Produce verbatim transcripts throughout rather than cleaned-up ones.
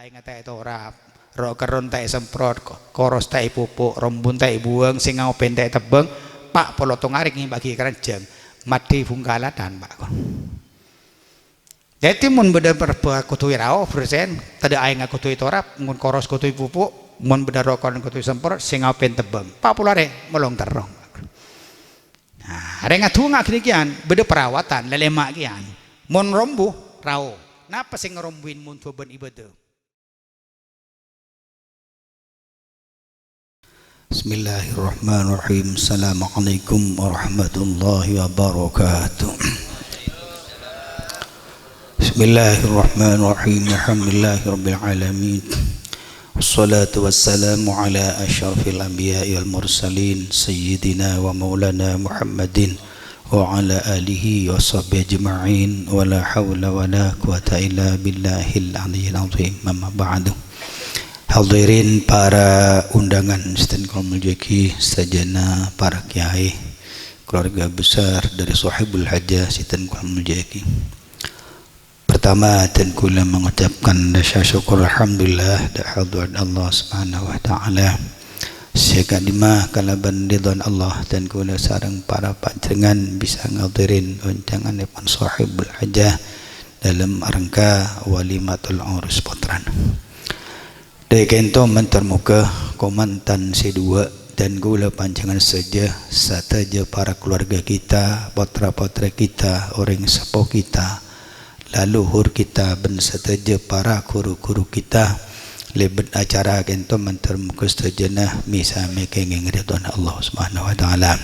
Aèng ta' ètorap, ro'-kerron ta' èsemprot, ko-, koros ta' èpupuk, rombun ta' èbuwâng, sènga' open ta' ètebbâng, pa' polo tong arè ngèbâ'âghi karanjhâng, maddhi bhungkalan, Pak, kon. Dhâddhi, mon bâdâ rebbhâ kodhu èrao, bersen, tadâ' aèngnga kodhu ètorap, mon koros kodhu èpupuk, mon bâdâ ro'-kerron kodhu èsemprot, sènga' open tebbâng, pa' polo arè molong terrong. Nah, rèng adhunga ghânèka kèyan, bâdâ perawatan, lèlèma' kèyan. Mon rombu, rao. Napa sè ngarombuin mon duwâ bân ibâdâ? Bismillahirrahmanirrahim. Assalamualaikum warahmatullahi wabarakatuh. Bismillahirrahmanirrahim. Alhamdulillahirabbil alamin. Wassalatu wassalamu ala asyrafil anbiya'i wal mursalin, sayyidina wa maulana Muhammadin wa ala alihi wa sahbihi ajma'in, wa la haula wa la quwwata illa billahil aliyyil azim. Amma ba'du. Hadirin para undangan sè tan kaulâ moljâ'aghi sadhâjâna, para kiai, keluarga besar dari Sohibul Hajah sè tan kaulâ moljâ'aghi. Pertama, tan kaulâ mengucapkan rasa syukur alhamdulillah dâ' hadrat Allah Subhanahu wa Ta'ala. Sè ka'dimma kalabân ridhona Allah, tan kaulâ sareng para panjhennengngan bisa ngadirin oncanganèpon Sohibul Hajah dâlem rangka walimatul urus pottrana. Dâ' ka'dinto mandhâr moghâ kamantan sè duwâ' dan kaulâ panjhennengngan sadhâjâ, sadhâjâ para keluarga kita, pottra-pottrè kita, orèng seppo kita, leluhur kita, bân sadhâjâ para ghuru-ghuru kita, lèbât acara ka'dinto mandhâr moghâ sadhâjâna bisa mèkèngè ridhona Allah Subhanahu wa Ta'ala.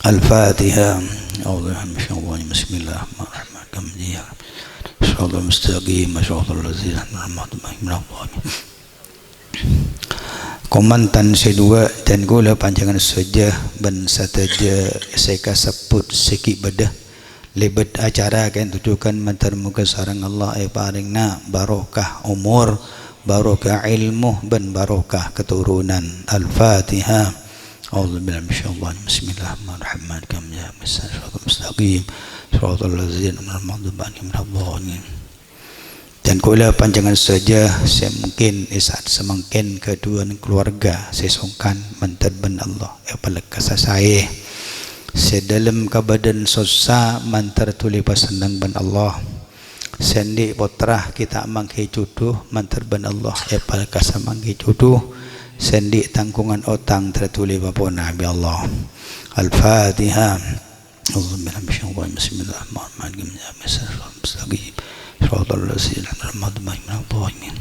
Al-Fatihah. A'udzubillahi minasyaitonir rajim. Bismillahirrahmanirrahim. Shiratal mustaqim, shiratal ladzina an'amta 'alaihim ghairil maghdubi 'alaihim waladdallin. Kamantan sè duwâ', dan kaulâ panjhennengngan sadhâjâ bân sadhâjâ sè kasebbhut sè ghi' bâdâ, lèbât acara ka'dinto jhughân mandhâr moghâ sareng Allah èparèngana barokah omor, barokah èlmo, bân barokah katoronan. Al-Fatihah. A'udzubillahi minasyaitonir rajim. Bismillahirrahmanirrahim. Maliki yaumiddin. Shiratal mustaqim. Shiratal ladzina an'amta 'alaihim ghairil maghdubi 'alaihim waladdallin. Dan kaulâ panjhennengngan sadhâjâ sè mungkin è sa'at samangkèn ghâdhuwân kaluwarga sè songkan mandhâr bân Allah èpalekkasa saè, sè dâlem kabâdâ'ân sossa mandhâr dhuli pasenneng bân Allah, sè andi' pottra ghi' ta' mangghi jhudhu mandhâr bân Allah èpalekkasa mangghi jhudhu, sè andi' tangghungan otang dhâr dhuli paponapa bi' Allah. Al-Fatihah. A'udzubillahi minasyaitonir rajim. Bismillahirrahmanirrahim. Shiratal mustaqim. Shiratal ladzina an'amta 'alaihim ghairil maghdubi 'alaihim waladdallin.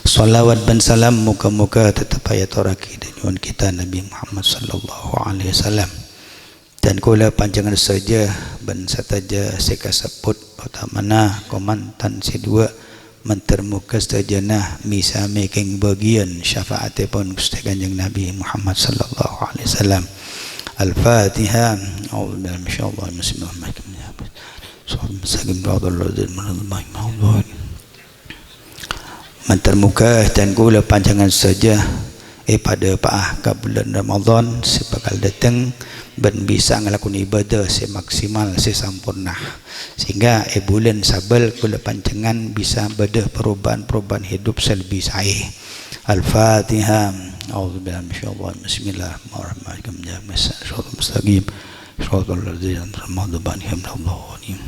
Shalawat bân salam moghâ-moghâ tetep èyatorraghi dâ' Junjungan kita Nabi Muhammad sallallahu alaihi wasallam. Dan kaulâ panjhennengngan sadhâjâ bân sadhâjâ sè kasebbhut, otamana kamantan sè duwâ', mandhâr moghâ sadhâjâna bisa mèkèng bâgiyân syafa'atèpon Ghustè Kanjeng Nabi Muhammad sallallahu alaihi wasallam. Al-Fatihah. A'udzubillahi minasyaitonir rajim. Bismillahirrahmanirrahim. Shiratal mustaqim, shiratal ladzina an'amta 'alaihim ghairil maghdubi 'alaihim waladdallin. Mandhâr moghâ dan kaulâ panjhennengngan sadhâjâ èpadâpa'a ka bulân Ramadhan sè bhâkal dâteng bân bisa ngalakonè ibâdâ sè maksimal, sè samporna, sehingga è bulân Sabâl kaulâ panjhennengngan bisa bâdâ perubahan-perubahan hidup sè lebbi saè. Al-Fatihah. A'udzubillahi minasyaitonir rajim. Bismillahirrahmanirrahim. Shiratal mustaqim. Shiratal ladzina an'amta 'alaihim ghairil maghdubi 'alaihim waladdallin.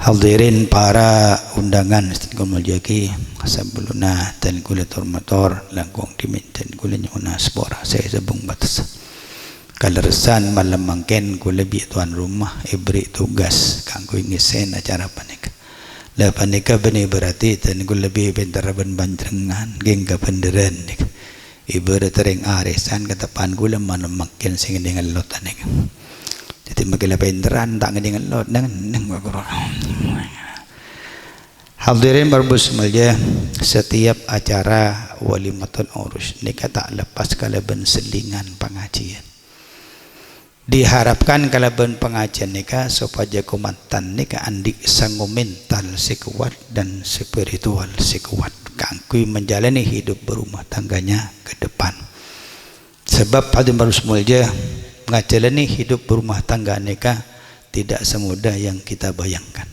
Hadirin para undangan sè tan kaulâ moljâ'aghi, sabellunna tan kaulâ tor-mator, langkong dhimèn tan kaulâ nyo'ona sapora sè sabung bates. Kalerressan malem mangkèn kaulâ bi' towan roma èberri' tugas kaangghuy ngèssèn acara panèka. La panèka bânnè berarti tan kaulâ bi' pènter bân panjhennengngan, ghing kabhendherrân nèka. Ibarat orèng arèsan kateppan kaulâ malem mangkèn sè ngèdhing ellot anèng. Dhâddhi makkè la pènterran ta' ngèdhing ellot, neng-enneng kok. Hadirin para bos molja, setiap acara walimatul urus nèka ta' lepas kalabân selingan pangajiân. Diharapkan kalabân pangajiân nèka sopajâ kamantan nèka andi' sango mental sè kowat dan spiritual sè kowat kaangghuy menjalani hidup berumah tangganya ke depan. Sabâb hadirin para bos molja, ngajalani hidup berumah tangga nèka tidak semudah yang kita bayangkan.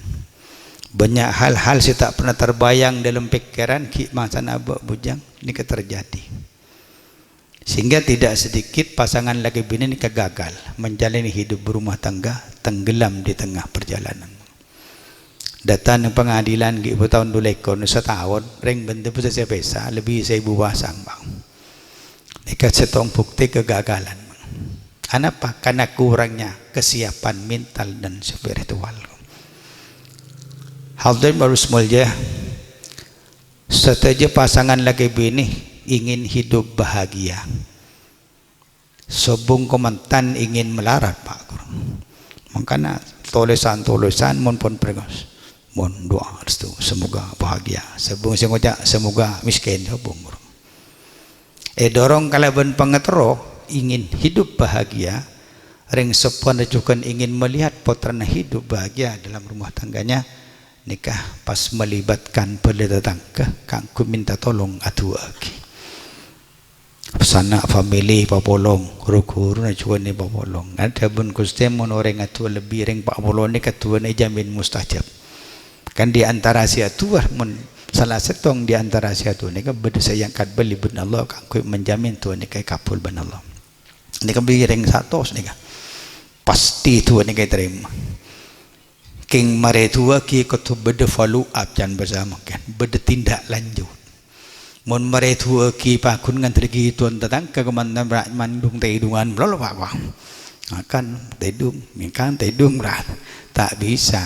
Banyak hal-hal sè ta' pernah terbayang dalam pikiran ghi' mangsana abâ' bujâng nèka terjadi. Sehingga tidak sedikit pasangan laki bini nèka gagal menjalani hidup berumah tangga, tenggelam di tengah perjalanan. Dâteng neng pengadilan ghi' bâtaon dulekon, sataon, rèng bân tèbus sè pèsa lebbi saèbu pasang, Pak. Nèka sèttong bukti kegagalan. Anapa? Karena kurangnya kesiapan mental dan spiritual. Hadirin harus mulia, sadhâjâ pasangan laki bini ingin hidup bahagia. Sobung kamantan ingin melarat, Pak Guru. Mangkana tolesan-tolesan mon pon pregos. Mon doa restu, semoga bahagia. Sobung sè ngoca', "Semoga miskin," sobung, Guru. Èdorong kalabân pangaterro, ingin hidup bahagia, rèng seppo jughân ingin melihat pottrana hidup bahagia dalam rumah tangganya, nèka pas melibatkan bâlâ tatangghâ kaangghuy minta tolong adu'aaghi. Sana' famili papolong, ru-ghuruna jughân èpapolong. Nah, dhâbuna Ghustè, mon orèng adu'a lebbi rèng pa' polo nèka du'ana èjamin mustajab. Kan di antara sè adu'a, mon sala sèttong di antara sè adu'a nèka bâdâ sè èangkat bâli bân Allah kaangghuy menjamin du'a nèka èkabul bân Allah. Nèka bi' rèng satos nèka. Pastè du'a nèka ètarèma. Kèng marè du'aaghi kodhu bâdâ follow up, can bhâsa mangkèn. Bâdâ tindak lanjut. Mon marè du'aaghi paghun ngandellaghi du'ana tatangghâ, kamantan ra-, mandung tèdungan malolo, Pak, Pak. Makan, tèdung, makan, tèdung, ra. Ta' bisa.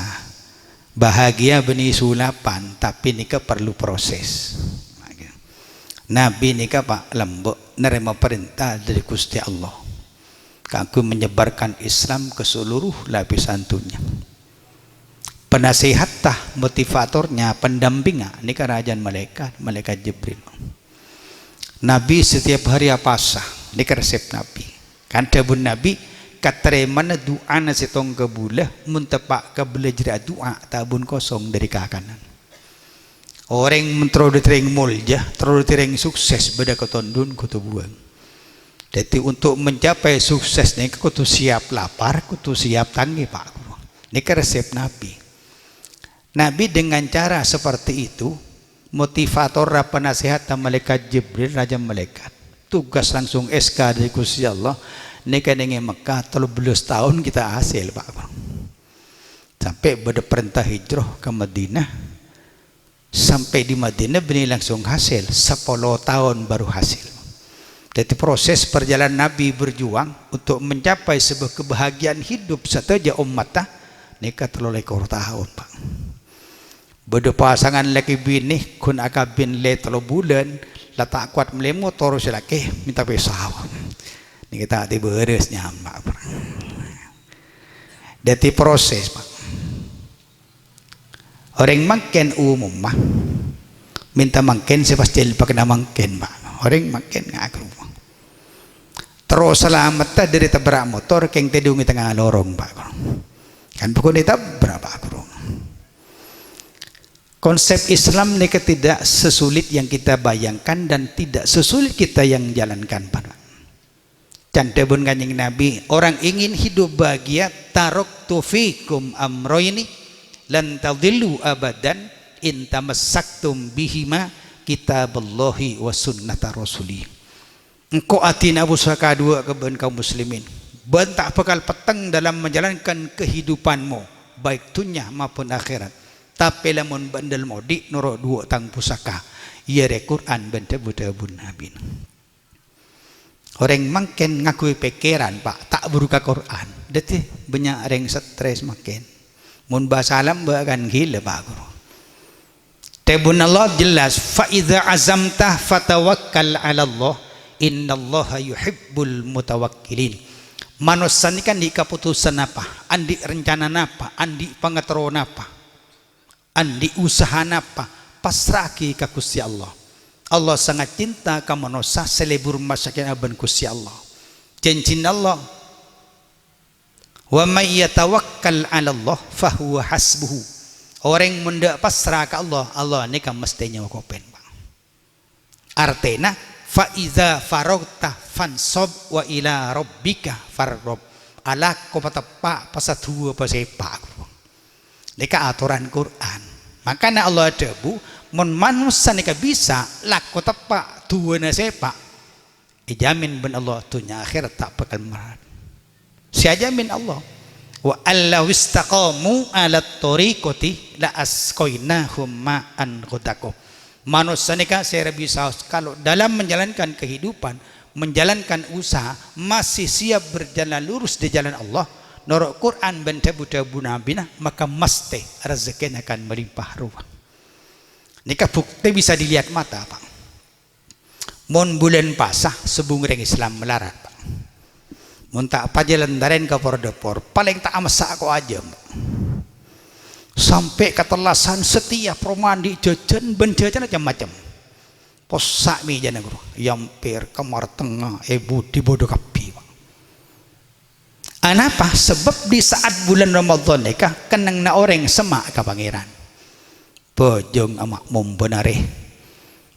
Bahagia bânnè sulapan, tapè nèka parlo proses. Nabi nèka, Pak, lambâ' narèma parènta dâri Ghustè Allah kaangghuy menyebarkan Islam ke seluruh lapisan dhunnya. Penasehatta, motivatornya, pendampingnya, nèka rajâna malaèkat, malaèkat Jibril. Nabi setiap hari apowasa, nèka resep Nabi. Kan dhâbuna Nabi, "Katarèmana du'ana sèttong kabulâ, mon teppa' kabulâ jârèya adu'a, ta' bun kosong dâri kakanan." Orèng mon terro dâddhi rèng molja, terro dâddhi rèng sukses, bâdâ katondhuna kodhu buwâng. Dhâddhi, untuk mencapai sukses nèka kodhu siap lapar, kodhu siap tangè, Pak Guru. Nèka resep Nabi. Nabi dengan cara seperti itu, motivator, penasehat malaèkat Jibril, rajâna malaèkat. Tugas langsung S K dâri Ghustè Allah, nèka neng è Mekkah tello bellâs taon ghi' ta' hasil, Pak Guru. Sampè' bâdâ parènta hijrah ka Madinah, sampè' di Madinah bânnè langsung hasil, sapolo taon baru hasil. Dhâddhi, proses perjalanan Nabi berjuang untuk mencapai sebuah kebahagiaan hidup sadhâjâ ommatta nèka tello lèkor taon, Pak. Bâdâ pasangan lakè binè ghun akabin lè tello bulân, la ta' kowat mellè motor, sè lakè mènta pèsa. Nèka ta' tèbârâs nyama, Pak. Dhâddhi proses, Pak. Orèng mangkèn umumma mènta mangkèn sè pas jhâlâ pakènna mangkèn, Pak. Orèng mangkèn ngaghâru. Terro salametta dâri tabbhârâ' motor kèng tèdung è tengnga lorong, Pak. Kan pokokna tabbhârâ', Pak, ghuru. Konsep Islam nèka tidak sesulit yang kita bayangkan dan tidak sesulit kita yang jalankan, Pak. Can dhâbuna Kanjeng Nabi, "Orang ingin hidup bahagia, taraktu fikum amroini lan tadillu abadan in tamassaktum bihima, kitaballahi wa sunnata rasulih." Engko' adina pusaka duwâ' ka bân kaum muslimin. Bân ta' bhâkal petteng dalam menjalankan kehidupanmu, baik dunnya maupun akhirat. Tapè lamon bâ'na dâlem odi' noro' duwâ' tang pusaka, iyâ rè Qur'an bân dhâbu-dhâbuna Nabina. Orèng mangkèn ngangghuy pèkkèran, Pak, ta' buru ka Qur'an. Dhâddhi, bânnya' rèng stres mangkèn. Mon bhâsa lambâ' kan ghilâ, Pak Guru. Dhâbuna Allah jelas, "Fa idza azamta fatawakkal 'alallah, innallaha yuhibbul mutawakkilin." Manossa nèka andi' kaputusan apa, andi' rencana napa, andi' pangaterro napa, andi' usaha napa, passra'aghi ka Ghustè Allah. Allah sangat cinta ka manossa sè lebur masakin abân Ghustè Allah. Jhânjhina Allah, "Wa may yatawakkal 'alallah fahuwa hasbuhu." Orèng mon dâ' passra ka Allah, Allah nèka mastè nyokobhi, Pak. Artèna, "Fa idza faraghta fanshab wa ila rabbika farghab." Alako pateppa', pasaduwâ, pasèpa', Guru. Nèka atoran Qur'an. Mangkana Allah adhâbu, "Mon manossa nèka bisa lako teppa' duwâna sèpa', èjhâmin bân Allah dhunnya akhèrat ta' bhâkal malarat." Sè ajhâmin Allah, "Wa allaw istaqamu 'alat thariqati la asqainahum ma'an ghadaqa." Manossa nèka sè rabi saos kalau dalam menjalankan kehidupan, menjalankan usaha, masih siap berjalan lurus di jalan Allah, noro' Qur'an bân dhâbu-dhâbu Nabina, maka mastè rezekkèna kan malimpah rowa. Nèka buktè bisa dilihat mata, Pak. Mon bulân pasa, sabung rèng Islam malarat, Pak. Mon ta' pajhâlân tarèn ka por-dâpor, palèng ta' amassa' ko' ajâm, Pak. Sampè' ka tellasan, setiap roma andi' jhâjhân, bân jhâjhânna cem-macem. Possa' mèjana, Ghuru. Èampèr, Kamar Tengnga, è budi bâdâ kabbhi, Pak. Anapa? Sabâb di saat bulân Ramadhan nèka kennengnganna orèng semma' ka Pangèran. Abhâjâng ama'mom bân arè.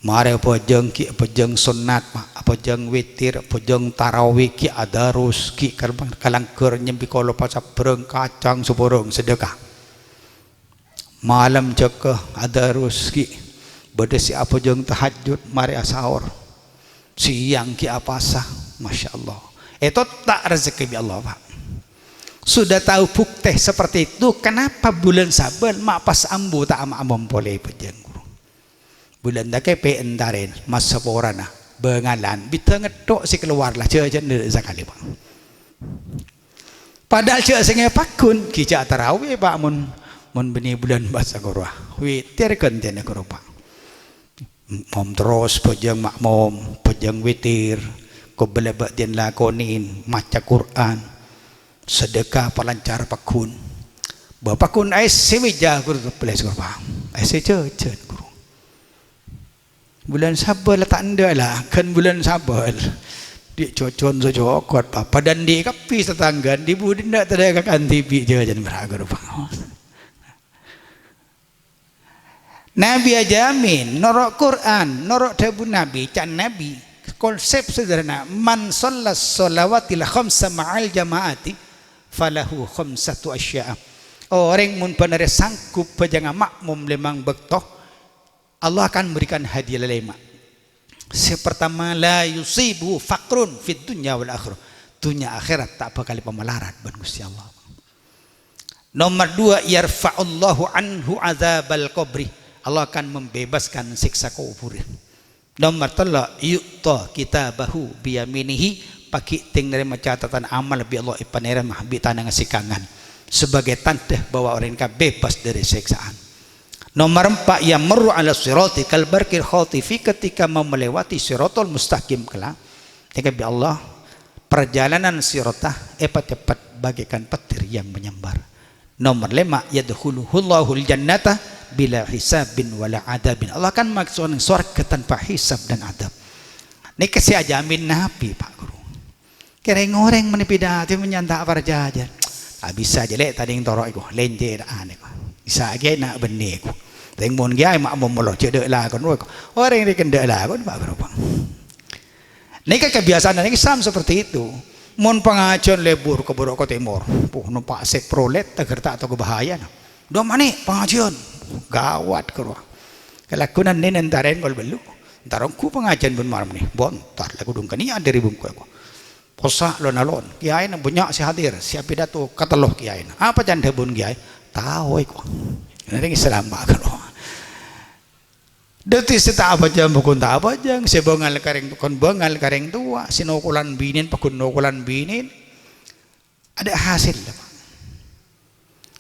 Marè abhâjâng ghi' abhâjâng sonnat, ma-, abhâjâng witir, abhâjâng tarawih, ghi' adarus, ghi' kal-, kalangghâr nyambi kolo pasabârâng, kacang sabârâng, sadâka. Malem jâgâ adarus ghi' bâdâ sè abhâjâng tahajjud, marè asaor. Sèyang ghi' apasa, Masya Allah. Ètotta' rezekkè bi' Allah, Pak. Sudah tahu buktè seperti itu, kenapa bulân Sabâl ma' pas ambu ta' ama'-amom polè, Pak, Jâng, Ghuru? Bulân takèpè entarèn, masaporana, bângalan, bidhâ ngetthok sè kalowar la, jhâjhân dâ' sakalè, Pak. Padahal jhâ' sèngè pagghun, ghi' jhâ' tarawih, Pak, mon, mon bânnè bulân pasa ghâruwa. Witir ghântèna ghâruwa, Pak. Mom terros, bhâjâng ma'mom, bhâjâng witir, kobâlâ bâ'diyân lakonè, maca Qur'an, sadâka, palancar pagghun. Bâ pagghun aèssè wèja ghuru tebelès ghâruwa. Aèssè jhâjhân ghuru. Bulân Sabâl ta' endâ' la, ghân bulân Sabâl. Dhi' jhâjhân sè jhokot, Pak. Padâ andi' kabbhi tatangghâ, andi' budina tadâ' ka kantè bi' jhâjhân bârâ' ghâruwa. Nabi ajhâmin, noro' Qur'an, noro' dhâbu Nabi, ca'na Nabi, konsep sederhana, "Man shalla shalawatil khamsa ma'al jama'ati, falahu khamsatu asya'a." Orèng mon bân arè sanggup bhâjânga ma'mom lèma' bâkto, Allah akan memberikan hadiah lèma'. Sè partama, la yusibuhu faqrun fid dunya wal akhirah. Dhunnya akhèrat ta' bhâkal èpamalarat bân Ghustè Allah. Nomor dua, yarfa'ullahu anhu adzabal qabri. Allah akan membebaskan siksa kubur. Nomor tello', yu'ta kitabahu biyaminihi, paghi' tèng narèma catetan amal bi' Allah èpanarèma bi' tanangnga sè kangan, sebagai tandhâ bahwa orèng nèka bebas dâri sèksaan. Nomor empa', yamurru 'ala sirati kal barqil khatifi, ketika mau melewati Siratal Mustaqim kelak, nèka bi' Allah, perjalanan sirata èpaceppet bagaikan petir yang menyambar. Nomor lèma', yadkhuluhullahul jannata bila hisabin wala adzabin. Allah akan maksud sowarga tanpa hisab dan adab. Nèka sè ajhâmin Nabi, Pak Ghuru. Kèrèng orèng mènè pidâto mènyanta parcajâ. Ta' bisa jâ' lè' tading toro' èko, lèncèr anèko. Bisa ghi' na' bânnè ko. Tèng mon ghi' aè ma' momolo, jhâ' dâ' lakon, wah, orèng rè kendâ' lakon, Pak Ghuru, Pak. Nèka kebiasaan orèng Islam seperti itu. Mon pangajiân lebur ka buru ka tèmor, puh, nompa' Chevrolet, taghâr ta' tao kabahayana. Dâ' manè pangajiân, gawat ghâruwa. Kalagghunan nè entarèn kol bâllu'. Entar ongghu pangajiân bân marèm nè. Bân, entar la kodhu kaniya dâri bungko' ko. Possa' lon-alon. Kèyaèna bânnya' sè hadir, sè apidato katello kèyaèna. Apa can dhâbuna kèyaè? Tao èko. Nèng Islam ma' ghâruwa. Dhâddhi sè ta' abhâjâng, pagghun ta' abhâjâng, sè bângal ka rèng, pagghun bângal ka rèng towa, sè nokolan binèn, pagghun nokolan binèn. Adâ' hasil, Pak.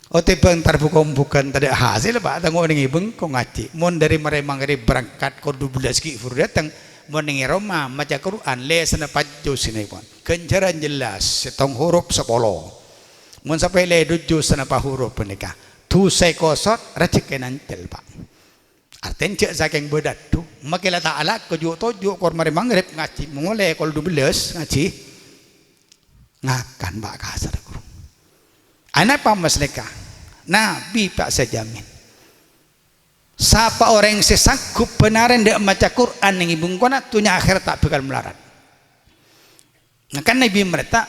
Otèbâng tar bhuko-bhuko tadâ' hasil, Pak. Tang onèngè bengko ngajhi. Mon dâri marè maghrib berangkat, kol dubellâs ghi' buru dâteng. Mon nèng è roma maca Qur'an, lèsanna pajjus sènèpon. Ghânjhârân jelas, sèttong huruf sapolo. Mon sapèlè dujus sanapa huruf panèka. Dhusè kosot, rejhekkèna encèl, Pak. Artèna jhâ' sakèng bâdâddhu, makè la ta' alako ju'-toju' kor marè maghrib ngajhi, molè kol dubellâs ngajhi. Ngakan, Pak, kasar, Ghuru. Anapa mas nèka? Nabi, Pak, sè jhâmin. Sapa orèng sè sanggup bân arè endâ' maca Qur'an nèng è bungkona, dhunnya akhèrat ta' bhâkal malarat. Ngakan Nabi marèta,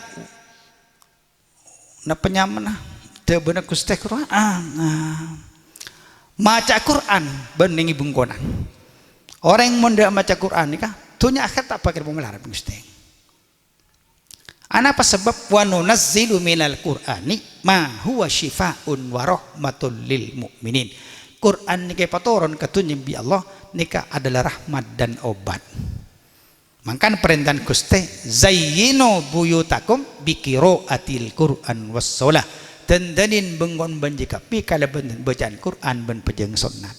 Napa nyamana? Dhâbuna Ghustè Qur'an. Ah, ah. Maca Qur'an bân nèng è bengkona. Orèng mon ta' maca Qur'an nèka, dhunnya akhèrat ta' bhâkal pamalaran, Ghustè. Anapa sabâb? "Wa nunazzilu minal Qur'ani ma huwa syifaa'un wa rahmatul lil mu'minin." Qur'an nèka èpatoron ka dhunnya bi' Allah, nèka adalah rahmat dan obat. Mangkana parènta'an Ghustè, "Zayyinu buyutakum bi qira'atil Qur'an was shalah." Dândânin bengkona bân jâ kabbhi kalabân bâca'an Qur'an bân pajhâng sonnat.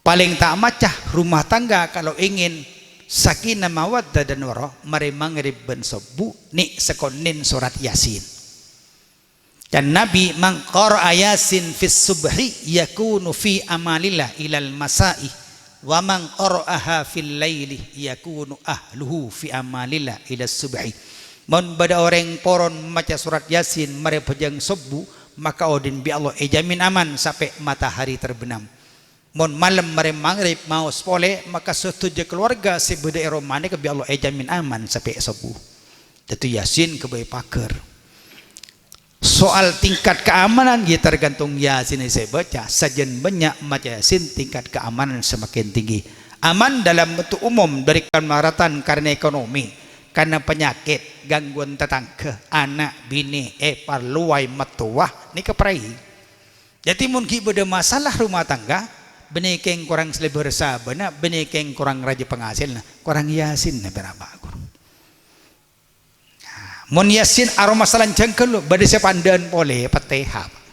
Palèng ta' maca rumah tangga kalau ingin sakinah mawaddah dan warahmah, marè maghrib bân sobbhu nè' sakonè'na sorat Yasin. Can Nabi, "Man qara'a Yasin fis subhi yakunu fi amanillah ilal masa'i, wa man qara'aha fil laili yakunu ahluhu fi amanillah ilas subhi." Mon bâdâ orèng poron maca sorat Yasin marè pajhâng sobbhu, maka odi'na bi' Allah èjhâmin aman sampè' matahari terbennam. Mon malem marè maghrib maos polè, maka sadhâjâ kalowarga sè bâdâ è roma nèka bi' Allah èjhâmin aman sampè' sobbhu. Dâddhi Yasin ghâbây paghâr. Soal tingkat keamanan, ya tergantung Yasin sè èbâca. Sajân bânnya' maca Yasin, tingkat keamanan semakin tinggi. Aman dalam bentuk umum dâri kamadaratan karana ekonomi, karana panyakèt, gangguan tatangghâ, ana', binè, èparlowa, mattowa, nèka prai. Dâddhi, mon ghi' bâdâ masalah rumah tangga, bânnè kèng korang salèbâr sabâna, bânnè kèng korang rajâ pangasèlna, korang Yasinna pèra', Pak Guru. Nah, mon Yasin aroma salanjhâng ghâllu, bâdâ sè pandâ'ân polè, Fatihah, Pak.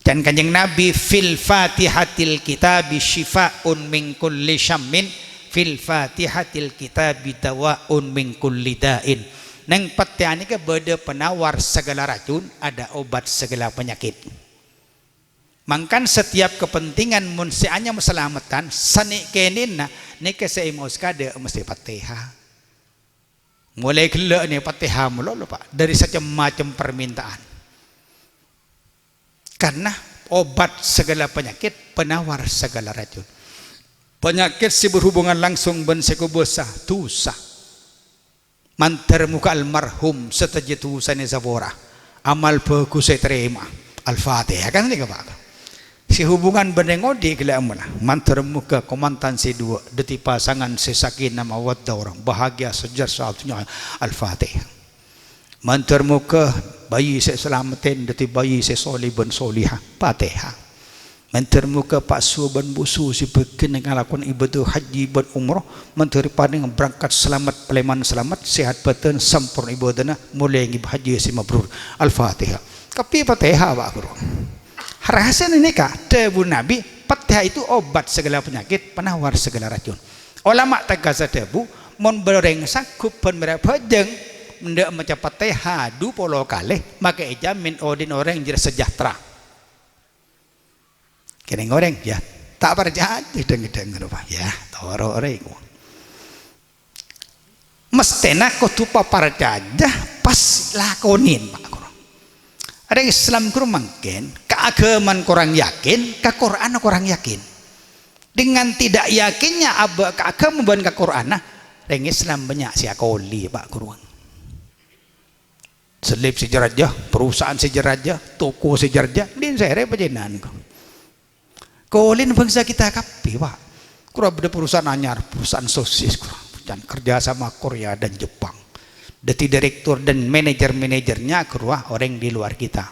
Can Kanjeng Nabi, "Fil Fatihatil kitabi syifa'un min kulli syammin, fil Fatihatil kitabi dawa'un min kulli da'in." Neng Fatihah nèka bâdâ penawar segala racun, ada obat segala penyakit. Mangkana setiap kepentingan mon sè anyama salameddhân, sanè' kènèna nèka sè èmaos kadâ' mestè Fatihah. Molaè ghellâ' nè Fatihah malolo, Pak, dâri sacem-macem permintaan. Karena obat segala penyakit, penawar segala racun. Penyakit sè berhubungan langsung bân sè kobâsa, dhusa. Mandhâr mogâ almarhum sadhâjâ dhusana èsapora, amal bhâghussa ètarèma. Al-Fatihah, kan nèka, Pak? Sè hubungan bân rèng odi' ghellâ' amola. Mandhâr mogâ kamantan sè duwâ' dâddhi pasangan sè sakinah mawaddah warahmah, bahagia, sejahtera, sadunya. Al-Fatihah. Mandhâr mogâ bayi sè salameddhân dâddhi bayi sè soleh bân solehah. Fatihah. Mandhâr mogâ pasowa bân busu sè bâgiyân ngalakon ibadah haji bân umroh, mandhâr èparèng berangkat salamet, palèman salamet, sehat bhâdhân, samporna ibadahna, molaè ngèbâ haji sè mabrur. Al-Fatihah. Kabbhi Fatihah, Pak Guru. Rahasiana nèka, dhâbuna Nabi, Fatihah itu obat segala penyakit, penawar segala racun. Ulama tegas adhâbu, mon bâdâ orèng sanggup bân mèra bhâjâng, endâ' maca Fatihah du polo kalè, maka èjhâmin odi'na orèng jârèya sejahtera. Kènèng orèng, ya, ta' parcajâ dhâng-dhâng ngono, Pak. Ya, toro' orèng. Mesthèna kodhu paparcajâ pas lakonè, Pak Guru. Orèng Islam Guru mangkèn, kaagâman korang yakin, ka Qur'anna korang yakin. Dengan tidak yakinnya abâ' ka aghâma bân ka Qur'anna, orèng Islam bânnya' sè akolè, Pak Guru. Selip sè jârâjâ, perusahaan sè jârâjâ, toko sè jârâjâ, din sèrè pajhennengan. Kolèna bhângsa kita kabbhi, Pak. Kura bâdâ perusahaan anyar, perusahaan sosis, kura. Can kerja sama Korea dan Jepang. Dâddhi direktur dan manajer-manajernya kura orèng di luar kita.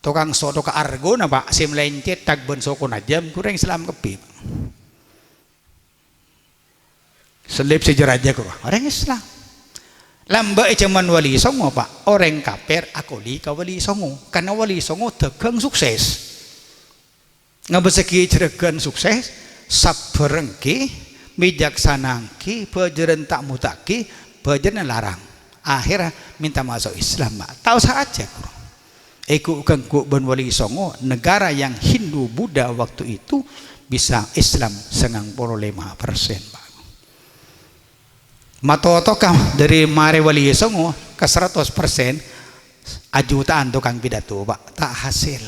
Tokang soto ka argona, Pak, sè malaèn cèthak bân sokona jâm, kura orèng Islam kabbhi, Pak. Selip sè jârâjâ kok orèng Islam. Lambâ' è jhâman Wali Songo, Pak, orèng kafir akolè ka Wali Songo. Karna Wali Songo dhâghâng sukses. Ngabâssaghi jhârâghân sukses, sabbhâr ènggi, bijaksana ènggi, bhâjârân ta' mota'aghi, bhâjârân larang. Akhèrra mènta maso' Islam, Pak. Tao sajâ, kuro. Èghu'-ghângghu' bân Wali Songo, negara yang Hindu Buddha waktu itu bisa Islam sangang polo lèma persen, Pak. Matotoka dâri marè Wali Songo ka saratos persen, ajuta'an tokang pidato, Pak, ta' hasèl.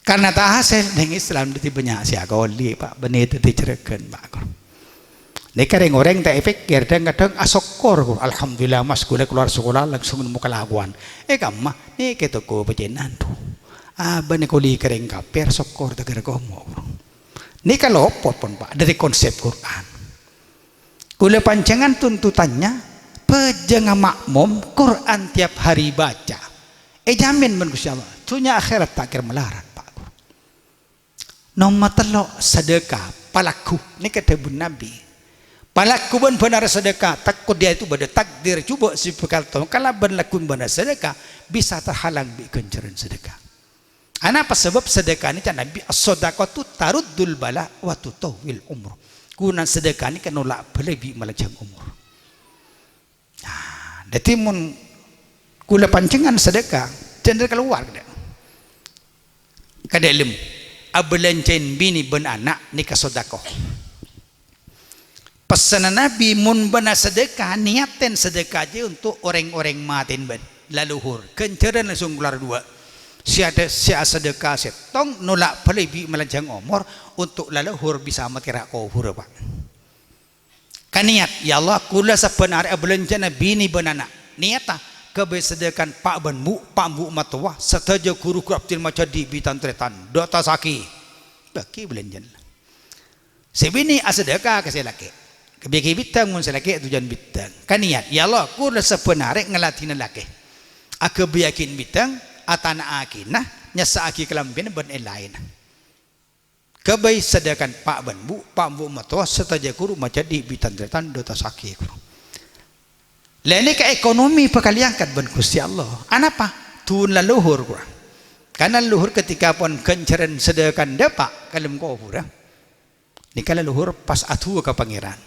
Karna ta' hasèl, neng Islam dâddhi bânnya' sè akolè, Pak, bânnè dâddhi jhârâghân, Pak. Nèka rèng-orèng ta' èpèkkèr, dhâng-kadhâng asokkor, "Alhamdulillah, Mas, ghulâ kalowar sakola langsung nemmo kalakowan." È kamma, nèka toko pajhennengan, du. Abâ'na kulâ kèrèng kapèr, sokkor ta' kèra komo. Nèka lopot pon, Pa', dâri konsep Qur'an. Kulâ panjhennengngan tuntutannya, bâjângnga ma'mum, Qur'an tiap hari baca. Èjamin bân Ghustè Allah. Dhunnya akhèrat ta' kèra malarat, Pa'. Nomer tello', sedekah, palagghu. Nèka dhâbuna Nabbhi. Palagghu bân bhânarra sedekah, tako' dâri yâ itu bâdâ takdir jhubâ' sè bhâkal tao kalabân lagghu bân bhânarra sedekah, bisa terhalang bi' ghânjhârân sedekah. Anapa sabâb sedekah nèka, ca'na Nabbhi, "As-shadaqatu taruddul bala wa tutawwilul umur." Ghunana sedekah nèka nolak bâlâi bi' malanjhâng omor. Nah, dhâddhi mon kulâ panjhennengngan sedekah, jhâ' kalowar ka dâ'-, ka dâlem, abâlânjhâi binè bân ana' nèka sedekah. Pèssèna Nabbhi, mon bâ'na sedekah, niyatè sedekah jiyâ untuk orèng-orèng matè bân laluhur. Ghânjhârân langsung kalowar duwâ'. Sè ada, sè asedekah sèttong nolak bâlâi bi' malanjhâng omor untuk laluhur bisa matè ra' kobhurrâ, Pa'. Kaniyat, "Ya Allah, kulâ sabbhân arè abâlânjhâna binè bân ana'." Niyatta, ghâbây sedekah pa' bân bu', pa' bu' matowa, sadhâjâ ghuru-ghuru Abdul Majadi bi' tan-tarètan, dâ' tassaghi. Bâgi bâlânjhâna. Sè binè asedekah ka sè lakè'. Kabâgi bhidhâng mon sè lakè' tojjhuwân bhidhâng. Kaniyat, "Ya Allah, kulâ sabbhân arè ngaladhinè lakè'. Aghâbâyyâghin bhidhâng, atana'aghina, nyessa'aghi kalambhina bân èn-laènna." Ghâbây sadhâkan pa' bân bu', pa' bu' matowa, sadhâjâ ghuru majâdi bi' tan-tarètan dâ' tassaghi ghuru. Lè nèka ekonomi bhâkal èangkat bân Ghustè Allah. Anapa? Dhun laluhur, ghuru. Karna laluhur ketika pon ghânjhârân sadhâkan dâpa' ka dâlem kobhurrâ. Nèka laluhur pas adu'a ka Pangèran.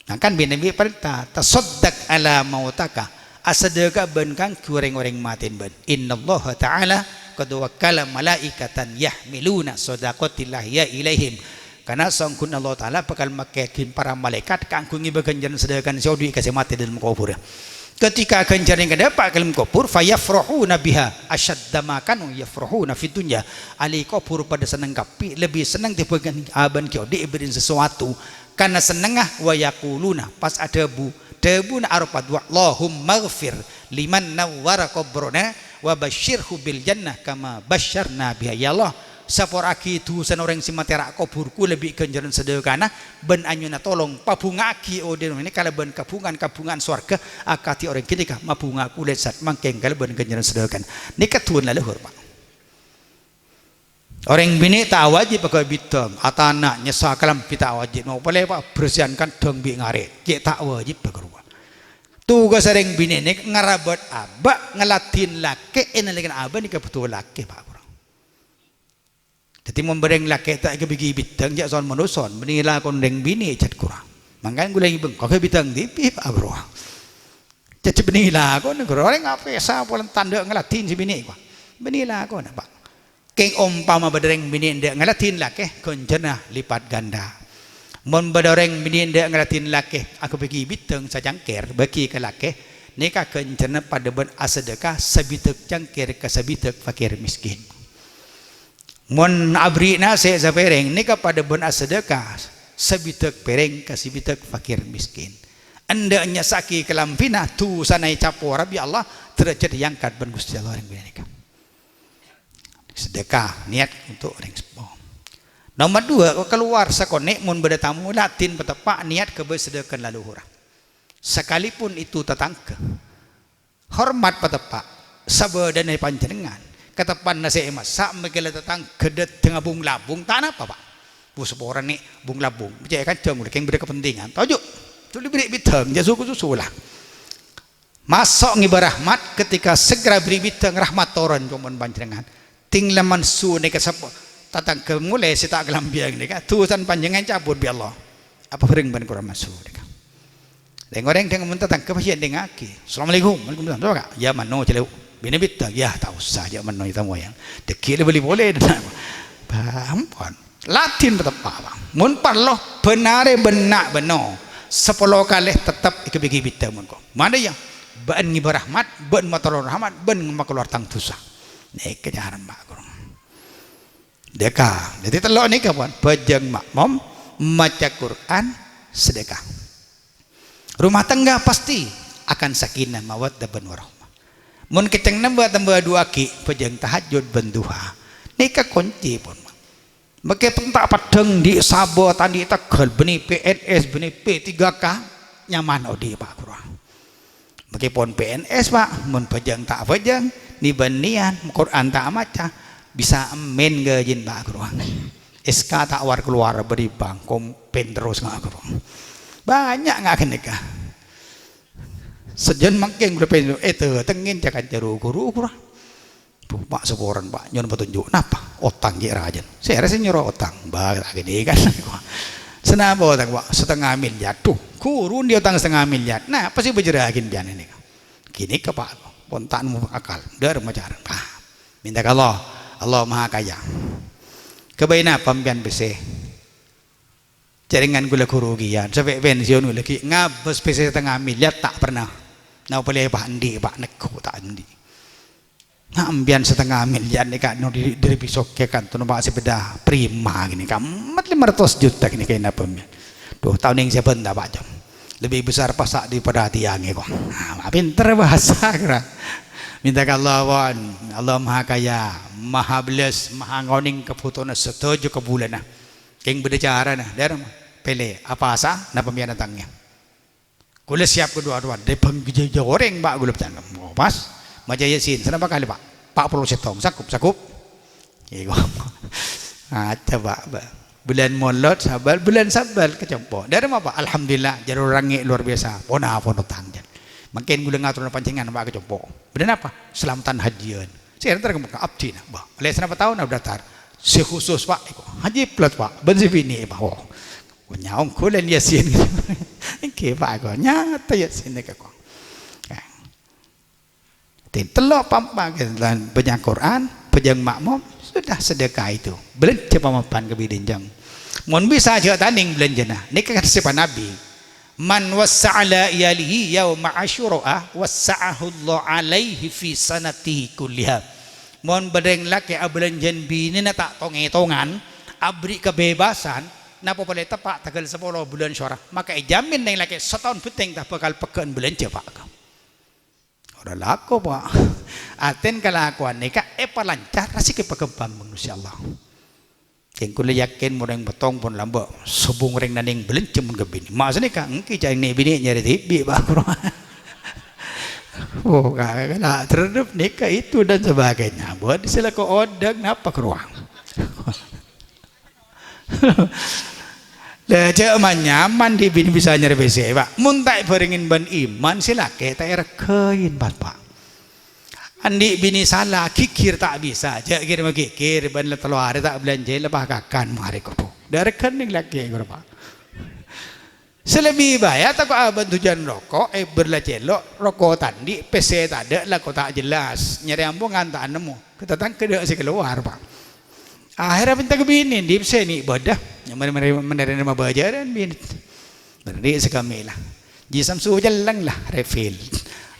Nah, kan bi' Nabbhi parènta, "Tasaddaq ala mautaka." Asadhâka bân kaangghuy rèng-orèng matè bân. "Innallaha ta'ala qad wakkala malaikatan yahmiluna sadaqatil ahya'i ilaihim." Karna saongghuna Allah Ta'ala bhâkal makèaghin para malaèkat kaangghuy ngèbâ ghânjhârân sadhâkan sè odi' ka sè matè dâlem kobhurrâ. Ketika ghânjhârân kadâpa' ka dâlem kobhur, "Fayafrahuna biha asyadda ma kanu yafrahuna fid dunya." Ahli kobhur padâ senneng kabbhi, lebbi senneng tèmbhâng abân ghi' odi' èbèrri'in sesuatu. Karna sennengnga, "Wa yaquluna," pas adhâbu, dhâbuna aropa du'a, "Allahummaghfir liman nawwara qabrana wa basysyirhu bil jannah kama basysyarna biha." Ya Allah, sapora'aghi dhusana orèng sè matè ra' kobhur kulâ bi' ghânjhârân sadhâkana, bân anyona tolong pabhunga'aghi odi' rèng nèka kalabân kabhunga'an-kabhunga'an sowarghâ akadhi orèng ghânèka mabhunga kulâ sa'at mangkèn kalabân ghânjhârân sadhâkana. Nèka dhun laluhur, Pa'. Orèng binè' ta' wajib aghâbây bhidhâng, atana', nyessa kalambhi ta' wajib. Nopolè, Pa', bersihan kandhâng bi' ngarè', cè' ta' wajib, Pa', ghuru. Tugas orèng binè' nèka ngarabât abâ', ngaladhin lakè', è nalèkana abâ' nèka bhuto lakè, Pa', ghuru. Dhâddhi, mon bâreng lakè' ta' èkabâgi bhidhâng, jhâ' son-manoson, bânnè lakon rèng binè', jhât ghuru. Mangkana ghulâ ngibâ, kok bhidhâng dhibi', Pa', ghuru. Jhâ' bânnè lakon, ghuru. Orèng apèsa polana ta' endâ' ngaladhin sè binè', ghuru. Bânnè lakon, Pa'. Kèng ompama bâdâ rèng binè' endâ' ngaladhin lakè', ghânjhârânna lipat ganda. Mon bâdâ orèng binè' endâ' ngaladhin lakè', aghâbây bhidhâng sacangkèr, bâgi ka lakè', nèka ghânjhârânna padâ bân asadhâka sabidhâk cangkèr ka sabidhâk fakir miskin. Mon aberri' nasè' sapèrèng, nèka padâ bân asadhâka sabidhâk pèrèng ka sabidhâk fakir miskin. Endâ' nyessa'aghi kalambhina, dhusana ècapora bi' Allah, dârâjhât èangkat bân Ghustè Allah orèng binè' nèka. Sedekah, niat untuk orèng seppo. Nomer dua, kalowar sakonè' mon bâdâ tamoy, ladhin pateppa', niat ghâbây sadhâkana laluhurra. Sakalipun itu tatangghâ. Hormat pateppa', sabâdâna panjhennengngan. Kateppanna sè èmassa', mèkkèla tatangghâ dâtengnga bung-labung, ta' napa, Pa'. Bu saporana bung-labung, cè' kanjhâng, kèng bâdâ kapentingan. Toju', toju' bâri' bhidhâng, jhâ' su-, su-, su-, la. Maso' ngibâ rahmat, ketika segera bâri' bhidhâng, rahmat toron, coma panjhennengngan. Ting lamon su nèka sapa? Tatangghâ molè sè ta' kalambhiyân nèka, dhusana panjhennengngan cabut bi' Allah. Apa bhâreng bân kurang maso' nèka? Rèng-orèng dâng mon tatangghâ pajhât èdhingngaghi. "Assalamualaikum." "Waalaikumsalam." "Sapa, Ka'?" "Ya, mano, jhâ' lèbât." "Binè bhidhâng." "Ya, ta' osa, jhâ' mano, ta' moyang." Dâggi' la bâli polè. Paham, pon? Ladhin pateppa', Bang. Mon parlo, bân arè bân na' bân no. Sapolo kalè tettep èkabâgi bhidhâng mon ko. Mana ya? Bâ'na ngibâ rahmat, bâ'na matorong rahmat, bâ'na makalowar tang dhusa. Nèka carana, Pak. Dâ' ka. Dhâddhi tello' nèka, pon. Bhâjâng ma'mom, maca Qur'an, sedekah. Rumah tangga pasti akan sakinah, mawaddah, bân warahmah. Mon kècèng nambâ-tambâ du'aaghi, bhâjâng tahajjud bân duha. Nèka koncèpon, Pak. Makè pon ta' peddhâng andi' sabâ ta' andi' teggâl, bânnè P N S, bânnè P tiga K, nyaman odi', Pak, ghuru. Makè pon P N S, Pak, mon bhâjâng ta' bhâjâng, nè-bânnèyan, Qur'an ta' maca, bisa èmèn ghâjina, Pak, ghuru. S K ta' war-kalowar bâri' bang, komplain terros nga', ghuru. Bânnya' nga' ghânèka. Sajân mangkèn ghulâ pèn-, èdâtengngè ca-kanca ru-ghuru, ghuru. Bu, Pak, saporana, Pak, nyo'on patonjhu'. Napa? Otang ghi' rajâna. Sèra sè nyoro otang. Bâ, ta' ghânèka. Sanapa otang, Pak? Satengnga milyar. Dhu, ghuru andi' otang satengnga milyar. Napa sè èbâjârrâghi bân bâ'na nèka? Ghânèka, Pak, pon ta' nemmo akal. Dhâ' remma carana, Pak. Minta ka Allah. Allah Maha Kaya. Kabây napa sampèyan pèssè? Jhâringan ghulâ ghuru kèya, sampè' pensiun ghulâ ghi' ngabâs pèssè satengnga milyar ta' pernah. Napa polè, Pak, andi', Pak, neggu' ta' andi'. Nga' sampèyan satengnga milyar nèka no dâri, dâri Bisokè kantos numpak sepeda Prima ghânèka, emmat lèma ratos juta ghânèka ènapa sampèyan. Dhu, ta' onèng sè bânta, Pak, jhân. Lebih besar pasak daripada tiangè, kok. Nah, Pak, pinter bhâsa, kèra. Minta ka Allah, pon. Allah Maha Kaya, Maha Bellas, Maha Ngonèng kabhutowanna sadhâjâ kabulâna. Kèng bâdâ carana, dhârem, pèlè, apasa, napa mèyana tangè. Ghulâ siap kaduwâ-duwâ, dâri bhângghâ jhâ-, jhâ orèng, Pak, ghulâ bâcana. Oh, pas, maca Yasin, sanapa kalè, Pak? Pa' polo sèttong, sakup, sakup. Iku. Aca, Pak, Pak. Bulân Molod, Sabâl, bulân Sabâl, kacompo'. Dhârem apa? Alhamdulillah, jhârung rangè' luar biasa. Pona-pona tang, jhân. Mangkèn ghulâ ngatorana panjhennengngan, Pak, kacompo'. Bulân apa? Salameddhân hajiyân. Sè èntar ka Mekkah, abdhina, Pak. Lè sanapa taon, daftar. Sè khusus, Pak, iku. Haji plat, Pak. Bân sè binè', Pak. Oh. Nyaong ghulâ Yasin. Èngghi, Pak, kok. Nyata Yasin nèka, kok. Tin tello' pa'-empa' kèn lan bhâjâng Qur'an, bhâjâng makmum, sudah sedekah itu. Bâlânjhâ pa'-empa' ka binè' jhâng. Mon bisa jhâ' tanding bâlânjhâna. Nèka kan sèpat Nabi. "Man wassa'a ala iyalihi yauma Asyura, wassa'ahullahu alaihi fi sanatihi kulliha." Mon bâdâ rèng lakè' abâlânjhâ'ân binèna ta' tong-ètongan, aberri' kabhebasan, napa polè teppa' tangghâl sapolo bulân Syawal, maka èjhâmin rèng lakè' sataon bhenteng ta' bhâkal pegghâ'ân bâlânjhâ, Pak. Ora lako, Pak. Artèna kalakowan nèka èpalancar, rajhekkè paghâmpang, Gusti Allah. Kèng kaulâ yakin mon rèng bâtong pon lambâ' sobung rèng nanèng bâlânjhâ mon ka binè'. Maksodda ka èngghi ca'na nè'-binè' nyarè dhibi', Pak. Oh, ka-, kala terhadap nèka itu dan sebagainya. Buat sè lako odang napa ka rowa? Lah, jhâ' man-nyaman andi' binè bisa nyarè pèssè, Pak. Mon ta' èbhârengngin bân iman, sè lakè ta' èreghâi, Pak. Andi' binè sala, ghighir ta' bisa. Jhâ' kèra maghighir, bân la tello arè ta' bâlânjhâi, la pakakan marè kodhu. Dâ' reghâna lakè, Pak. Sè lebbi bhâjâ tako' abhânto jhân roko', èbâr la cèlo', roko' ta' andi', pèssè tadâ', lako ta' jelas. Nyarè ambu ngan ta' nemmo. Ka tatangghâ dâ' sè kalowar, Pak. Akhèrra mènta ka binè, "Andi' pèssè nè' bâdâ?" Nyamana mènè-, mènèrèma bhâjârân binè. Bânnè sè kamè la. Ji Samsu jelleng la, refill.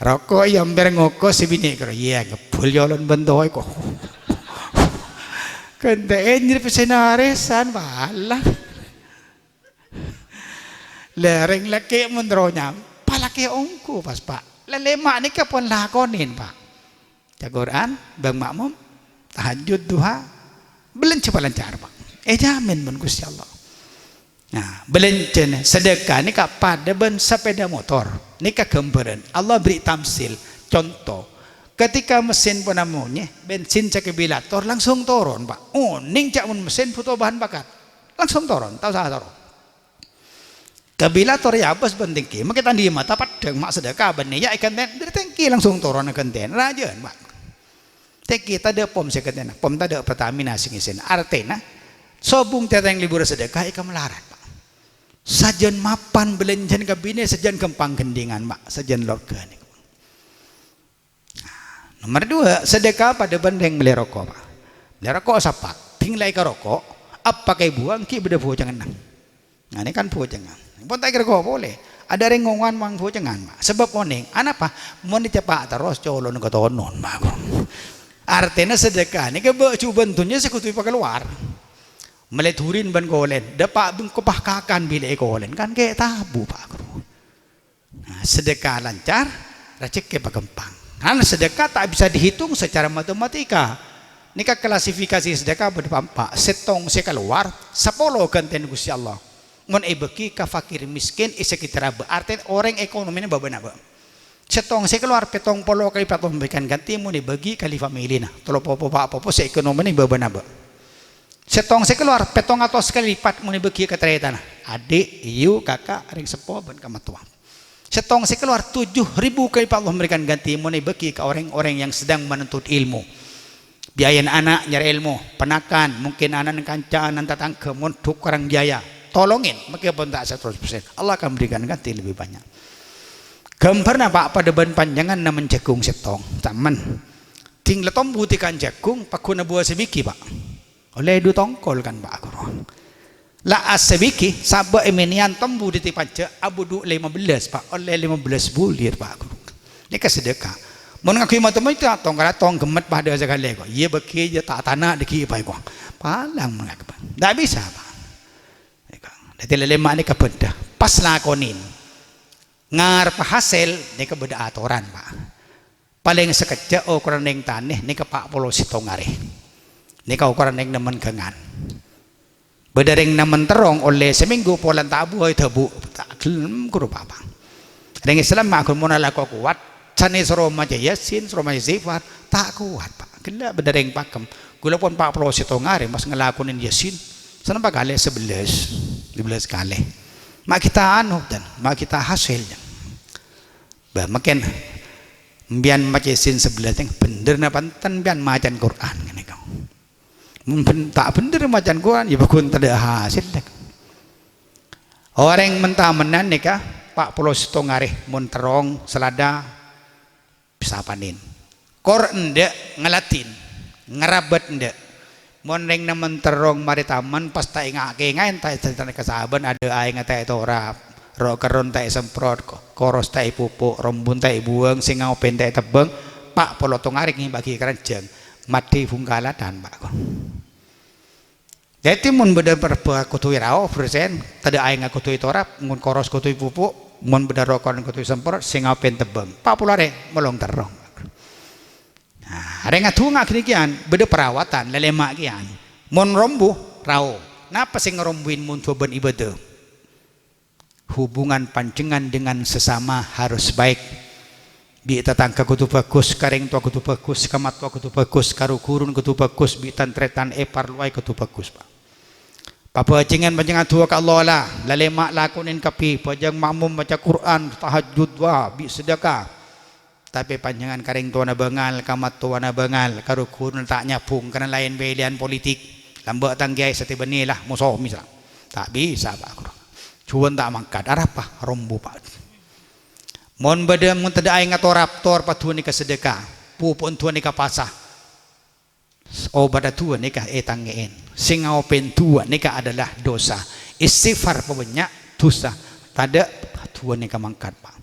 Roko' iyâ amper ngokos sè binè karo. Iyâ, ngebbhul yolon bân toy ko. Kèntè'è nyarè pèssèna arèsan, bâlâ. Lah, rèng lakè' mon terro nyampa lakè' ongghu pas, Pak. Lah, lèma' nèka pon lakonè, Pak. Ca Qur'an, bân makmum, tahajjud, duha, bâlânjhâ palancar, Pak. Èjhâmin bân Gusti Allah. Nah, bâlânjhâna sedekah nèka padâ bân sapèda motor. Nèka ghâmbhârân. Allah beri tamsil, conto. Ketika mesin pona monyè, bensin sè kabilator langsung toron, Pak. Onèng jhâ' mon mesin buto bahan bakar. Langsung toron, ta' osa toron. Kabilator èabâs bân tèngki, makè ta' andi' mata peddhâng, ma' sedekah bân nèya' èghântè'an, dâri tèngki langsung toron èghântè'an, rajâ'ân, Pak. Tèngki tadâ' pom sè èghântè'ana, pom tadâ' Pertamina sè ngèsèna. Artèna, sobung tètèng lebbhurrâ sedekah èkamalarat, Pak. Sajân mapan bâlânjhâna ka binè, sajân ghâmpang ghendhingan, Pak, sajân lorghâna. Nomer dua, sedekah padâ bân rèng mellè roko', Pak. Mellè roko' sapak, ding la èkaroko', apa kaèbuwâng ghi' bâdâ bhujânganna. Nah, nèka kan bhujângan. Pon ta' èkaroko' polè. Adâ' rèng ngowan mang bhujângan, Pak. Sabâb onèng, anapa? Mon ècapa' terros, colona katonon, Pak. Artèna sedekah nèka bâ' jhubân dhunnya sè kodhu èpakalowar. Mellè dhurin bân kolèn, dâpa' bengko pakakan bilâ èkolèn, kan kè' tabu, Pak. Nah, sedekah lancar, rajhekkè paghâmpang. Karena sedekah tak bisa dihitung secara matematika. Nèka klasifikasi sedekah bâdâ pa'-empa'. Sèttong sè kalowar, sapolo ghântèna Ghustè Allah. Mon èbâgi ka fakir miskin è sakètarra bâ', artèna orèng ekonomina bâ'-bâ' nabâ'. Sèttong sè kalowar pèttong polo kalè lipat Allah memberikan ganti mon èbâgi ka ahli familina. Tello popo, pa' popo sè ekonomina bâ'-bâ' nabâ'. Sèttong sè kalowar pèttong atos kalè lipat mon èbâgi ka tarètanna. Adhi', èyu, kaka', rèng seppo bân kamattowa. Sèttong sè kalowar tujuh ribu kalè lipat Allah memberikan ganti mon èbâgi ka orèng-orèng yang sedang menuntut ilmu. Biayana ana' nyarè èlmo, ponakan, mungkin ana'na kanca'an, tatangghâ, mondhuk korang biaya. Tolongin, meskipun ta' seratus persen. Allah akan berikan ganti lebih banyak. Ghâmbhârna, Pa', padâ bân panjhennengngan nemmen jhâghung sèttong. Tamen. Dhing la tombu tèkan jhâghung, pagghun abhuwâ sabighi, Pa'. Ollè du tongkol kan, Pa' Ghuru. La asabighi, sabâ' è mènèyan tombu dhâddhi panjhâ', abudhu' lèma bellâs, Pa'. Ollè lèma bellâs bulir, Pa' Ghuru. Nèka sedekah. Mon ngangghuy macem-macem, tong-, tong ghemmet padâ sakalè, kok. Iyâ, bâgi, iyâ, ta', tana' dhâggi', Pa', kok. Palang mon ngangghuy. Ta' bisa, Pa'. Nèka. Dhâddhi lèma nèka bâdâ. Pas lakonin. Ngarep hasèl, nèka bâdâ atoran, Pa'. Palèng sakejjhâ' okoranna rèng tanè nèka pa' polo sèttong arè. Nèka okoranna rèng nemmen ghângan. Bâdâ rèng nemmen terrong ollè samènggu polana ta' abhuwâ èdhâbu, ta' ghellem ghuru pa-apa. Rèng Islam ma'ghun mon alako kowat, sanè soro maca Yasin, soro maca istighfar, ta' kowat, Pa'. Ghellâ' bâdâ rèng pakem. Ghulâ pon pa' polo sèttong arè, Mas, ngalakonè Yasin, sanapa kalè? Sabellâs. Sabellâs kalè. Ma' ghi' ta' anu, dan ma' ghi' ta' hasèl, dan. Bâ, mangkèn, empèyan maca Yasin sabellâs, bhender napa enten empèyan macana Qur'an, ngènè, kok. Mon bhen-, ta' bhender macana Qur'an, iyâ, pagghun tadâ' hasèlla. Orèng men-tamennan nèka pa' polo sèttong arè, mon terrong, salada, bisa panèn. Kor endâ' ngaladhin, ngarabât endâ'. Mon rèng nemmen terrong marè tamen, pas ta' ènga'-kènga'è, ta' èdhântana ka sabân, adâ' aèngnga ta' ètorap, ro'-kerron ta' èsemprot, ko-, koros ta' èpupu', rombun ta' èbuwâng, sènga' open ta' ètebbâng, pa' polo tong arè ngèbâgi karanjhâng, maddhi bhungkalan, Pa', kok. Dhâddhi, mon bâdâ rebbhâ kodhu èrao, persen, tadâ' aèngnga kodhu ètorap, mon koros kodhu èpupu', mon bâdâ ro'-kerron kodhu èsemprot, sènga' open tebbâng. Pa' polo arè, molong terrong. Nah, arè ngadhungnga ghânèka kèyan, bâdâ perawatan, lèlèma' kèyan. Mon rombu, rao. Napa sè ngarombuin mon sabâbân ibâdâ? Hubungan panjhennengngan dengan sesama harus baik. Bi' tatangghâ kodhu bhâghus, ka rèng towa kodhu bhâghus, ka mattowa kodhu bhâghus, ka ru-ghuruna kodhu bhâghus, bi' tan-tarètan èparlowaè kodhu bhâghus, Pa'. Pabhâjhengan panjhennengngan adu'a ka Allah, la, lèlèma' lakonè kabbhi, bhâjâng ma'mum maca Qur'an, tahajjud, du'a, bi' sedekah. Tapè panjhennengngan ka rèng towana bângal, ka mattowana bângal, ka ru-ghuruna ta' nyabhung, karana laèn pèlèyan politik. Lambâ' tang kèyaè satèya bânnè la, moso misal. Ta' bisa, Pa' Ghuru. Juwân ta' mangkat. Arapa? Rombu, Pa'. Mon bâdâ, mon tadâ' aèngnga torap, tor paduwâ nèka sedekah. Pupu'en duwâ nèka pasa. Obâdhâ duwâ nèka ètangngè'è. Sènga' open duwâ nèka adalah dosa. Istighfar pabânnya' dosa. Tadâ' duwâ nèka mangkat, Pa'.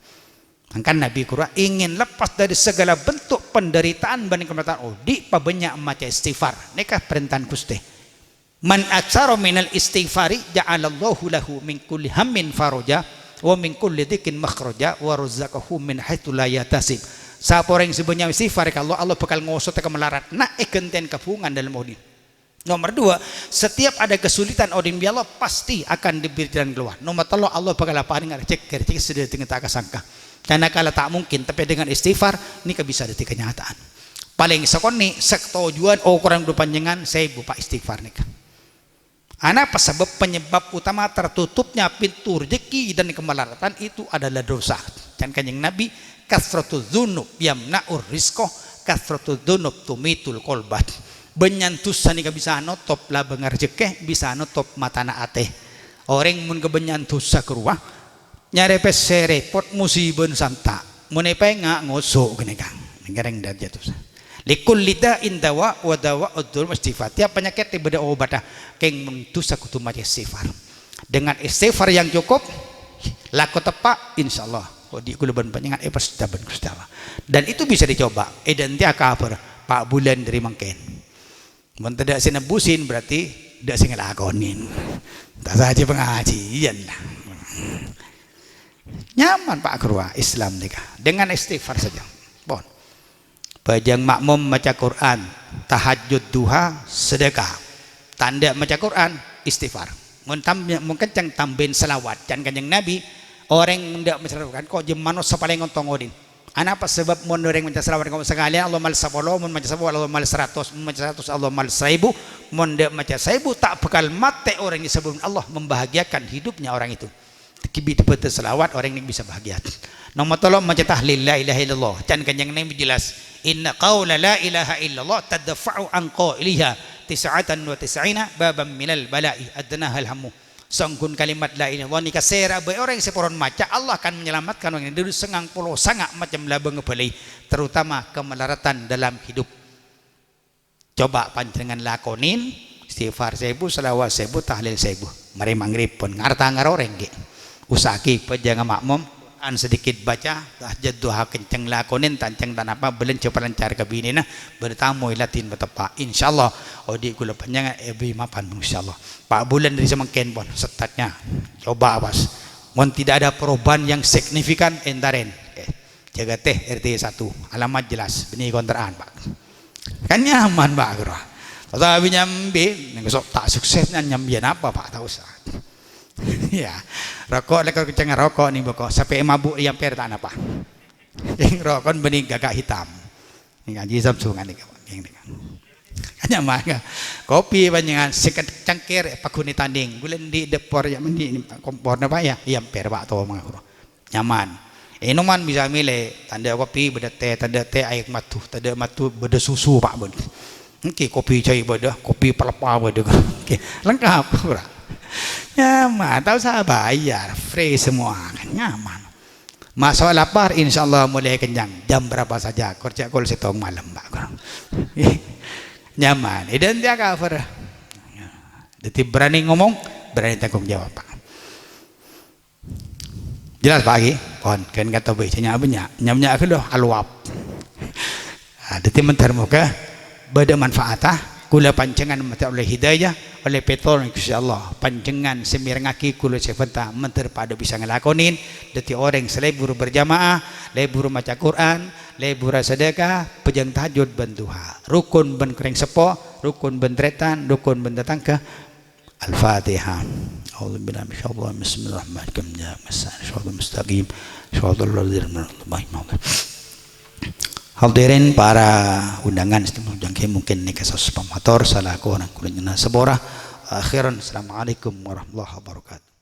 Mangkana Nabi Ghuru ingin lepas dari segala bentuk penderitaan bân kamatèyan odi', pabânnya' maca istighfar. Nèka parèntana Ghustè. "Man aktsara minal istighfari ja'alallahu lahu min kulli hammin faraja, wa min kulli dhiqin makhraja, wa razaqahu min haitsu la yahtasib." Sapa orèng sè bânnya' istighfar ka Allah, Allah bhâkal ngosodhâ kamalarat, na' èghântèyan kabhungan dâlem odi'. Nomor dua, setiap ada kesulitan, odi' bi' Allah pasti akan diberi jalan keluar. Nomor tello', Allah bhâkal aparènga rejhekkè, rejhekkè sè dâteng ta' kasangka. Karena kala ta' mungkin, tapè dengan istighfar, nèka bisa dâddhi kenyataan. Palèng sakonè', saktojuwân okoran du panjhennengngan, saèbu, Pa', istighfar nèka. Anapa sabâb? Penyebab utama tertutupnya pintu rejeki dan kemalaratan itu adalah dosa. Can Kanjeng Nabi, "Katsratu dzunub yamna'ur rizqa, katsratu dzunub tumitul qalba." Bânnya'an dusa nèka bisa notop labângnga rejhekkè, bisa notop matana atè. Orèng mon kabânnya'an dusa ghâruwa, nyarè pèssè rèpot, musibâna santa'. Mon èpaènga', ngoso' ghânèka. Nèngkèrèng dâjâ dusa. "Likulli da'in dawa, wa dawa'ud dzunub istighfar." Tiap panyakèt bâdâ obâdhâ. Kèng mon dusa kodhu maca istighfar. Dengan istighfar yang cukup, lako teppa', insyaallah, odi' kaulâ bân panjhennengngan èpaseddhâ bân Ghustè Allah. Dan itu bisa dicoba. Èdhânteya kabhâr, pa' bulân dâri mangkèn. Mon tadâ' sè nebbusin, berarti tadâ' sè ngalakonè. Ta' sajjhâ pangajiân, la. Nyaman, Pa', ghâruwa Islam nèka. Dengan istighfar saja. Pon. Bhâjâng ma'mom maca Qur'an, tahajjud, duha, sedekah. Tandhâ maca Qur'an, istighfar. Mon tam-, mon kenceng tambâin shalawat. Can Kanjeng Nabi, orèng mon dâ' maca shalawat kan, ko' jhâ' manossa palèng ontong odhi'na. Anapa? Sabâb mon orèng maca shalawat ko' sakalèyan, Allah males sapolo, mon maca sapolo, Allah males saratos, mon maca saratos, Allah males saèbu, mon dâ' maca saèbu, ta' bhâkal matè orèng è sabellunna Allah membahagiakan hidupnya orang itu. Ghi' bi' bâdâ shalawat, orèng nèng bisa bahagia. Nomer tello', maca tahlil, la ilaha illallah. Can Kanjeng Nabi jelas, "Inna qaula la ilaha illallah tadfa'u an qailiha tis'atan wa tis'ina baban minal bala'i adnahal hammu." Songghun kalimat la ilaha illallah nèka sèra bhâi orèng sè poron maca, Allah akan menyelamatkan orèng nèka dâri sangang polo sanga' macem labângnga bâlâi, terutama kemadaratan dalam hidup. Coba panjhennengan lakonè, istighfar saèbu, shalawat saèbu, tahlil saèbu. Marè maghrib pon ngarta ngarorèng, ghi'. Usaha'aghi bhâjâng ma'mom, Qur'an sedikit baca, tahajjud duha kenceng lakonè, tanceng tanapa, bâlânjhâ palancar ka binèna, bâdâ tamoy ladhinè mateppa'. Insyaallah, odi' kaulâ panjhennengan èbâghi mapan, insyaallah. Pa' bulân dâri samangkèn pon, setatnya. Coba, pas. Mon tidak ada perubahan yang signifikan, èntarèn. Oke. Jagatè R T satu, alamat jelas, bânnè kontrakan, Pak. Kan nyaman, Pak, ghâro. Tatapi nyambi, nèng sok ta' sukses, nyambiyan apa, Pak? Ta' osa. Ya, roko' lè kenceng roko' nèng bâko, sampè' mabuk è ampèr ta' napa. Nèng roko' bânnè gagak hitam. Nèng Haji Samsungan nèka, Pak. Nèng, nèng. Kan nyaman, kan? Kopi panjhennengan, sè ke-, cangkèr, paghun è tanding. Ghulâ andi' dâpor, ya, andi' komporna, Pak, ya? È ampèr, Pak, to, mangkoro. Nyaman. Ènoman bisa mèlè, tadâ' kopi, bâdâ tè, tadâ' tè, aèng madu, tadâ' madu, bâdâ susu, Pak, bâdâ. Ènggi kopi cai bâdâ, kopi peleppa bâdâ. Ènggi, lengkap, ora? Nyaman, ta' osa bayar, free semua, kan nyaman. Maso' lapar, insyaallah mulai kenyang. Jam berapa saja, kerja kol sèttong malem, Pak. Nyaman, idan dia cover. Dhâddhi berani ngomong, berani tanggung jawab, Pak. Jelas, Pak, ghi? Pon, kan kata bhâi, sè nya-, bânnya', nya-, bânnya' ghâllu, aluap. Ah, dhâddhi mandhâr moghâ bâdâ manfaata, kaulâ panjhennengan mènta ollè hidayah, ollè pètolong, insyaallah. Panjhennengan sè mèrengngaghi kaulâ sè bhânta, mandhâr padâ bisa ngalakonè, dhâddhi orèng sè lebur berjamaah, lebur maca Qur'an, lebur sedekah, bhâjâng tahajjud bân duha. Rokon bân orèng seppo, rokon bân tarètan, rokon bân tatangghâ, Al-Fatihah. A'udzubillahi minasyaitonirrajim. Bismillahirrahmanirrahim. Shiratal mustaqim. Shiratal ladzina an'amta 'alaihim. Hadirin para undangan, mungkin nèka saos pamator, salaku orèng kulina sapora. Akhiran, assalamualaikum warahmatullahi wabarakatuh.